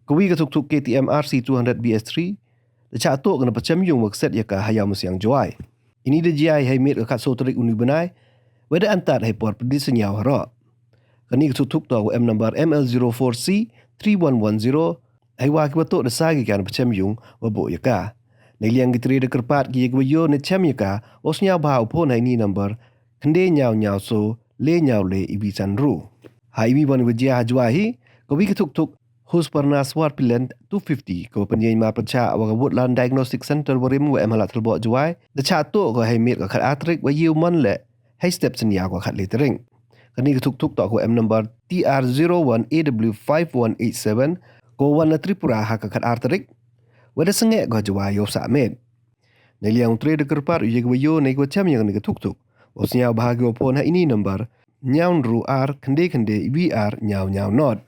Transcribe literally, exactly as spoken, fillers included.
Kawi ka thuk-thuk K T M R C two hundred B S three da chah tuh ka na pachem yung wa ka set ya ka ha Iawmusiang, Jowai. Ini da jia hei miet ka khatsoo tarik uni u bnai, wei da antad hei por pyndiseñiaw haroh. Kani ka thuk-thuk toh ka em number M L zero four C three one one zero, hei wa ki wa tuh da sa ki ka na pachem yung wa buh ya ka. Neiliang ki tre da kyrpad ki ya ki wa yoh ne chem ya ka, wow sñiaw bha u phone ha ini number khyndai ñiaw ñiaw soo le ñiaw le iwi san ru. Ha iwi wan wa jia ha Jowai hi, kawi ka thuk-thuk Husqvarna Swartpilen two fifty, ka wa pynyeng mar pyrchah wa ka Woodland Diagnostic Center wa rim wa em ha Ladthadlaboh, Jowai, da chah tuh ka hei miet ka khat ar tarik wa yoh man le hei step señiaw ka khat le tarik. Kani ka thuk-thuk toh ka em number T R zero one A W five one eight seven, ka wan na Tripura ha ka khat ar tarik, wei da sangeh ka Jowai yow sah miet. Neiliang u tre da kyrpad u ya ki wa yoh ne ki wa chem ya kani ka thuk-thuk, wow sñiaw bha ki wow phone ha ini number ñiaw ru ar khyndai khyndai iwi ar ñiaw ñiaw not.